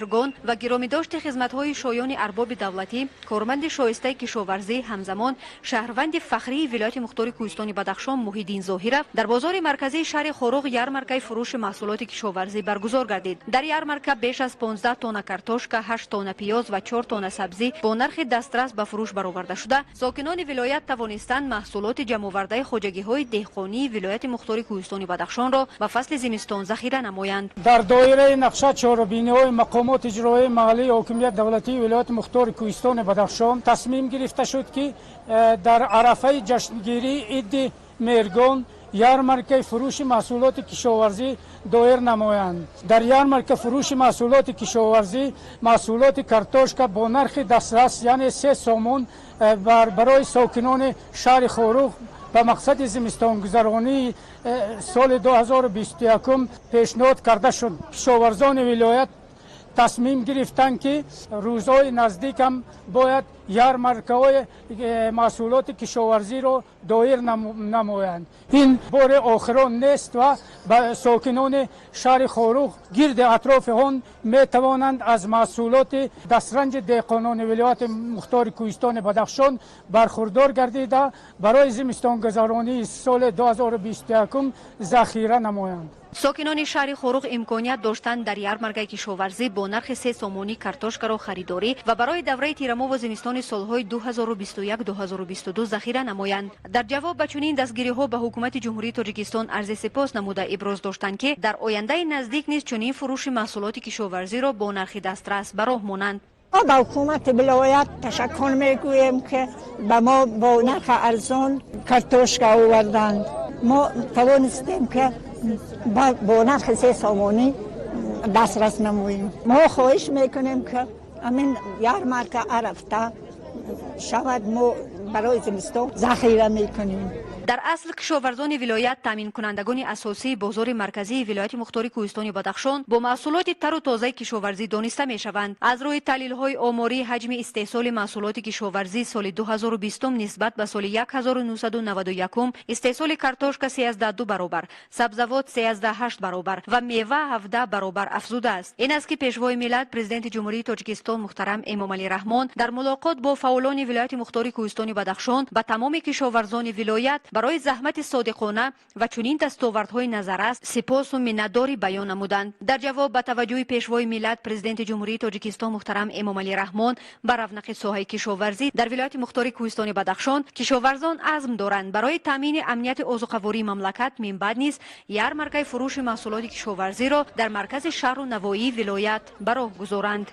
Меҳргон ва гиромидошти хизматҳои шоёни арбоби давлатӣ, корманди шоистаи кишоварзӣ, ҳамзамон шаҳрванди фахрии вилояти мухтори Кӯҳистони Бадахшон Муҳиддин Зоҳиров дар бозори марказии шаҳри Хоруғ ярмаркаи фурӯши маҳсулоти кишоварзӣ баргузор гардид. Дар ярмарка беш аз 15 тонна картошка, 8 тонна пиёз ва 4 тонна сабзӣ бо нархи дастрас ба фурӯш бароварда шуда, сокинони вилоят тавонистанд маҳсулоти ҷамъовардаи хоҷагиҳои деҳқонии вилояти мухтори Кӯҳистони Бадахшонро ба фасли зимистон захира намоянд. Дар доираи нақша чорабиниҳои мақомоти иҷроияи маҳаллии ҳокимияти давлатии вилояти мухтори Кӯҳистони Бадахшон тасмим гирифта шуд, ки дар арафаи ҷашнгирии иди Меҳргон ярмаркаи фурӯши маҳсулоти кишоварзӣ доир намоянд. Дар ярмарка фурӯши маҳсулоти кишоварзӣ маҳсулоти картошка бо нархи дастрас, яъне 3 сомон, барои сокинони шаҳри Хоруғ ба мақсади зимистонгузаронии соли 2021 пешниҳод карда шуд. Кишоварзони вилоят тасмим гирифтанд, ки рӯзҳои наздикам бояд ярмаркаҳои маҳсулоти кишоварзиро доир намоянд. Ин бори охирон нест ва ба сокинони шаҳри Хоруғ, гирди атрофи он метавонанд аз маҳсулоти дастранҷи деҳқонони вилояти мухтори Кӯҳистони Бадахшон бархурдор гардида, барои зимистонгузаронии соли 2021 захира намоянд. Сокинони шаҳри Хоруғ имконият доштанд дар ярмаркаи кишоварзӣ бо нархи 3 сомонӣ картошкаро харидорӣ ва барои давраи тирамоҳу зимистони солҳои 2021-2022 захира намоянд. Дар ҷавоб ба чунин дастгириҳо ба ҳукумати Ҷумҳурии Тоҷикистон арзи сипос намуда, иброз доштанд, ки дар ояндаи наздик низ чунин фурӯши маҳсулоти кишоварзиро бо нархи дастрас ба роҳ монанд. Мо ба ҳукумати вилоят ташаккур мегӯем, ки ба мо бо нархи арзон картошка оварданд. Мо тавонистем, ки бо нархи 3 сомонӣ дастрас намоем. Мо хоҳиш мекунем, ки ҳамин ярмарка ҳар ҳафта шавад. Мо барои зимистон захира мекунем. Дар асл, кишоварзони вилоят таъминкунандагони асосии бозори марказии вилояти мухтори Кӯҳистони Бадахшон бо маҳсулоти тару тозаи кишоварзӣ дониста мешаванд. Аз рӯи таҳлилҳои оморӣ, ҳаҷми истеҳсоли маҳсулоти кишоварзӣ соли 2020 нисбат ба соли 1991 истеҳсоли картошка 3,2 баробар, сабзавот 3,8 баробар ва мева 17 баробар афзудааст. Ин аст, ки Пешвои миллат, Президенти Ҷумҳурии Тоҷикистон муҳтарам Эмомалӣ Раҳмон дар мулоқот бо фаъолони вилояти мухтори Кӯҳистони Бадахшон ба тамоми кишоварзони вилоят барои заҳмати содиқона ва чунин дастовардҳои назаррас сипосу миннатдорӣ баён намуданд. Дар ҷавоб ба таваҷҷӯҳи Пешвои миллат, Президенти Ҷумҳурии Тоҷикистон муҳтарам Эмомалӣ Раҳмон ба равнақи соҳаи кишоварзӣ дар вилояти мухтори Кӯҳистони Бадахшон, кишоварзон азм доранд барои таъмини амнияти озуқавории мамлакат минбаъд низ ярмаркаи фурӯши маҳсулоти кишоварзиро дар маркази шаҳру навоии вилоят ба роҳ гузоранд.